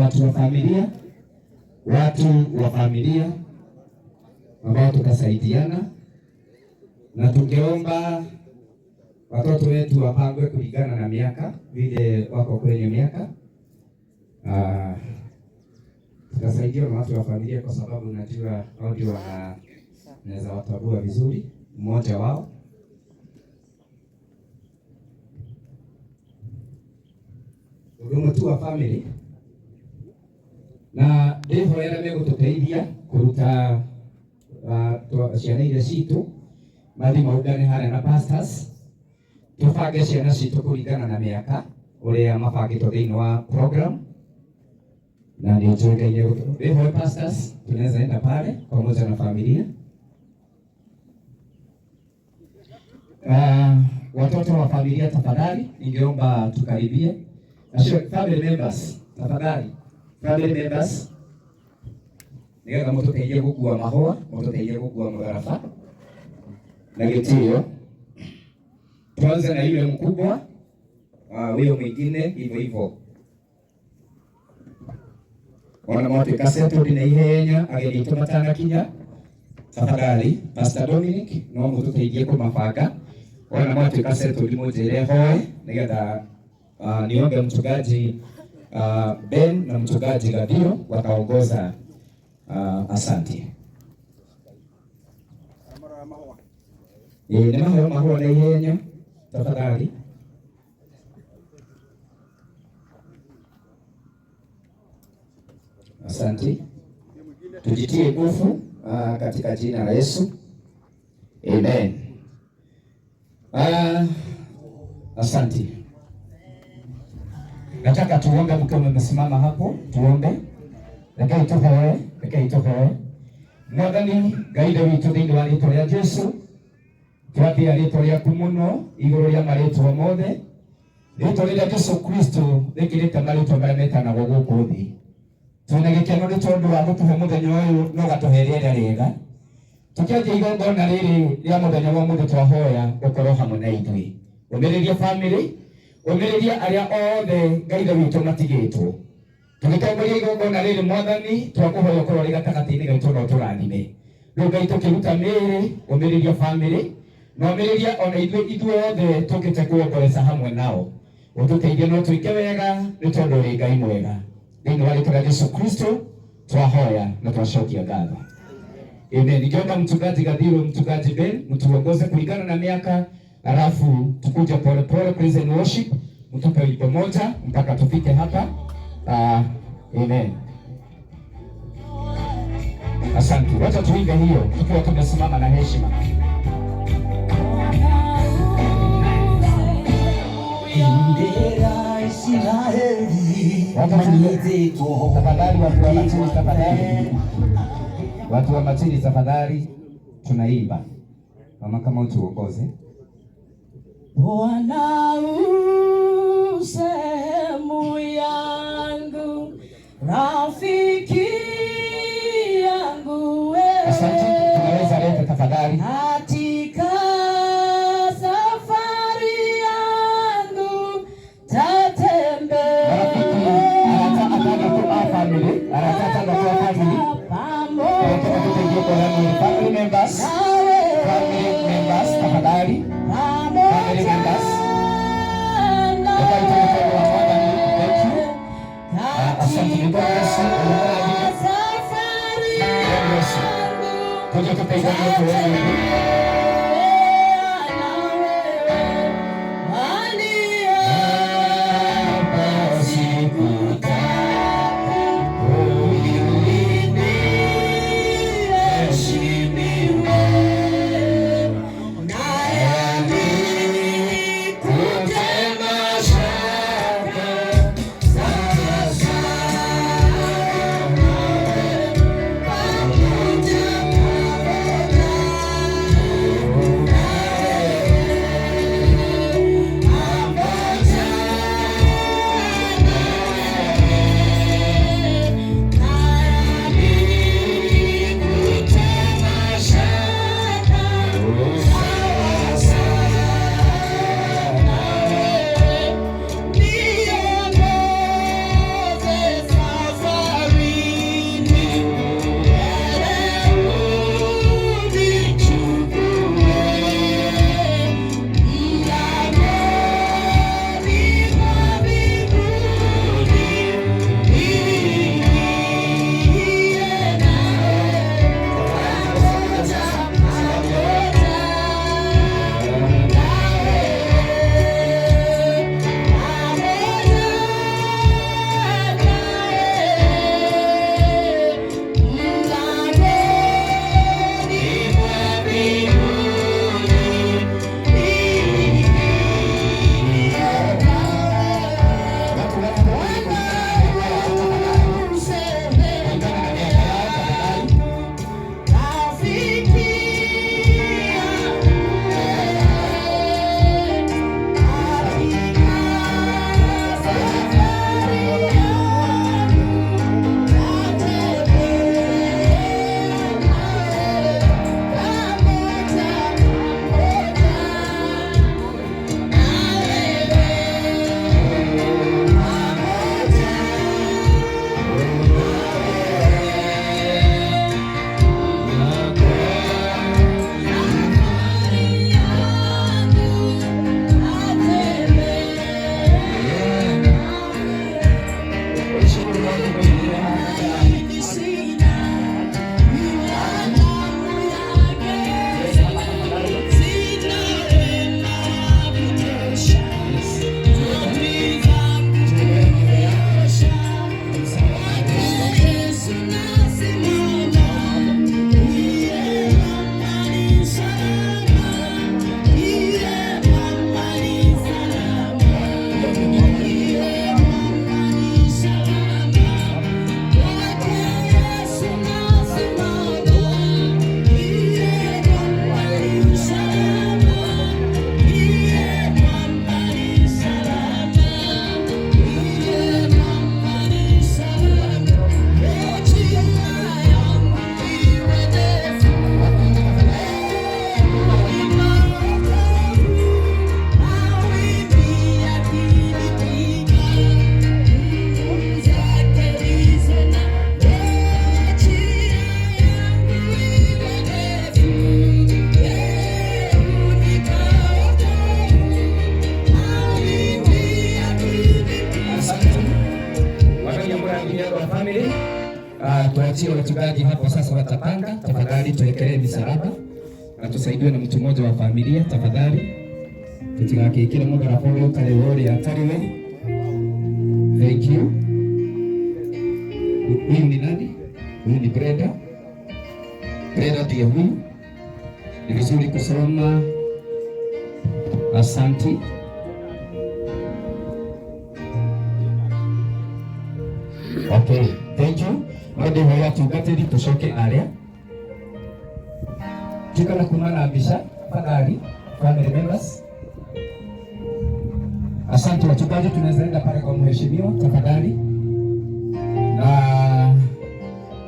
Watu wa familia, watu wa familia ambao tutasaidiana, na tungeomba watoto wetu wapangwe kulingana na miaka vile wako kwenye miaka. Tutasaidiwa na watu wa familia kwa sababu najua hao ndio wanaweza watambua vizuri mmoja wao. Ũndũ tu wa family na ndĩhoera megũtũteithia kũruta ciana iria citũ mathi maungane harĩa na pastors, tũbange ciana citũ kũringana na mĩaka ũrĩa mabangĩtwo thĩinĩ wa program, na nĩ njũĩ Ngai nĩegũtũ. Pastors, tunaweza enda pale pamoja na familia. Watoto wa familia tafadhali, ningeomba tukaribie. Acio family members tafadhali, family members nigetha mũtũteithie gũkua mahũa, mũtũteithie gũkua mũtharaba na gĩtĩo. Tuanze na yule mkubwa, huyo mwingine hivyo hivyo. Ona mwatuĩka settled na ihenya, ageni aitũ matanakinya, tafadhali Pastor Dominic no mũtũteithie kũmabanga. Ona mwatuĩka settled mũnjĩre hoe nigetha niombe mchungaji Ben na mchungaji Gathio wataongoza. Asante. Nĩ maheo mahũa na ihenya tafadhali. Asante. Tujitie nguvu katika jina la Yesu. Amen. Asante. Nataka tuombe mkiwa mmesimama hapo, tuombe. Rekei tuhoe, rekei tuhoe. Mwathani Ngai ithe witũ thĩinĩ wa rĩtwa rĩa Jesu, twathia rĩtwa rĩaku mũno igũrũ rĩa marĩtwa mothe. Rĩtwa rĩrĩa Jesu Kristo rĩkĩrĩte marĩtwa marĩa metanagwo gũkũ thĩ. Twĩna gĩkeno nĩ tondũ wa gũtũhe mũthenya ũyũ na ũgatũhe rĩera rĩega. Tũkĩanjia igongona rĩrĩ rĩa mũthenya wa ũmũthĩ, twahoya ũkorwo hamwe na ithuĩ. Ũmĩrĩrie family, ũmĩrĩrie arĩa othe Ngai ithe witũ matigĩtwo. Tũgĩtongoria igongona rĩrĩ Mwathani, twakũhoya ũkorwo ũrĩ gatagatĩ-inĩ gaitũ na ũtũrathime. Rĩu Ngai tũkĩruta mĩĩrĩ, ũmĩrĩrie family, na ũmĩrĩrie ona ithuĩ ithuothe tũkĩte kuomboreca hamwe nao. Ũtũteithie no twĩke wega nĩ tondũ ũrĩ Ngai mwega. Thĩinĩ wa rĩtwa rĩa Jesu Kristo twahoya na twacokia ngatho. Amen. Nikiomba mchungaji Gathiro, mchungaji Ben, mtuongoze kulingana na miaka, alafu tukuje pole pole praise and worship, mtupe wimbo moja mpaka tufike hapa. Amen. Asante. Wacha tuimbe hiyo tukiwa tumesimama na heshima. Indera Israeli. Tafadhali watu wa Machini, tafadhali. Watu wa Machini tafadhali, tunaimba. Mama kama utuongoze. Bwana u sehemu yangu, rafiki yangu wewe. Asante, tunaweza leta tafadhali. Katika safari yangu tatembea Marafiki, arata atandatu a family, arata atandatu a family. Tunataka tutegie kwa family members. Family members tafadhali. Family members. Tafadhali tuwe wa Mwathani. Thank you. Asante. God bless you. God bless you. Kuja tuteithanie tuone. Hapa sikutaka huyu Heshimiwe naye kutema shaka sasa pamoja. Tuachie wachungaji hapo sasa, watapanga. Tafadhali tuwekelee misalaba na tusaidiwe na mtu mmoja wa familia tafadhali, tutigakikire mutharaba uria utari wa uria atari we. Thank you. Huyu ni nani? Huyu ni Brenda. Brenda ndiye huyu. Ni vizuri kusoma. Asanti. Okay, thank you. No ndĩhoya atungatĩri tũcoke arĩa tukana kuma na mbica tafadhali, family members. Asante wachungaji, tunaweza enda pale kwa mheshimiwa tafadhali, na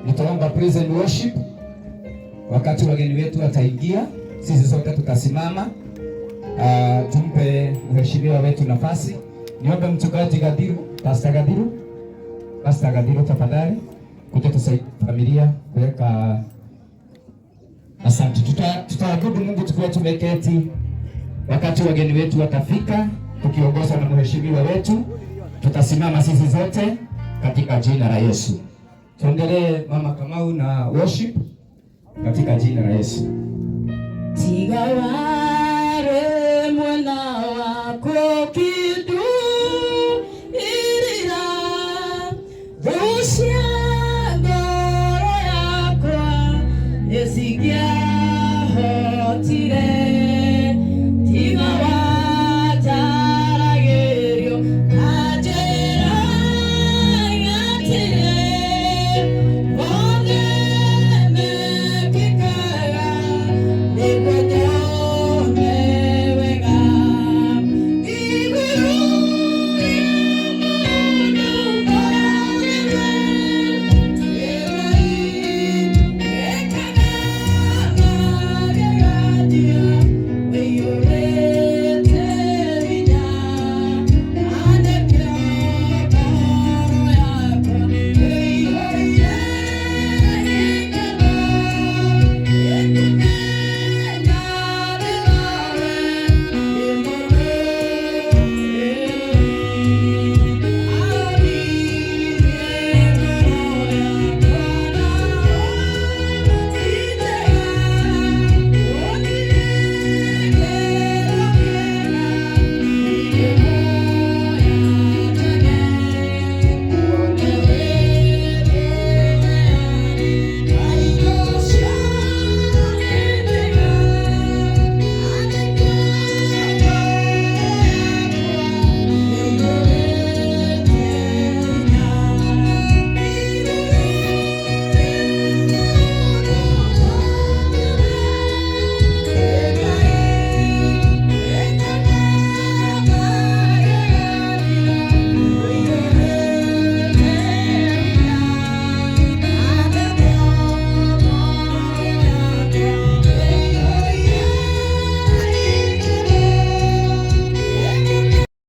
nitaomba praise and worship. Wakati wageni wetu wataingia, sisi sote tutasimama. Tumpe mheshimiwa wetu nafasi. Niombe mchungaji Gadiru, Pastor Gadiru, Pastor Gadiru tafadhali, kuja tusaidia familia kuweka. Asante. Tutaabudu Mungu tukiwa tumeketi, wakati wageni wetu watafika, tukiongozwa na mheshimiwa wetu, tutasimama sisi zote katika jina la Yesu. Tuendelee Mama Kamau na worship katika jina la Yesu. Tiga.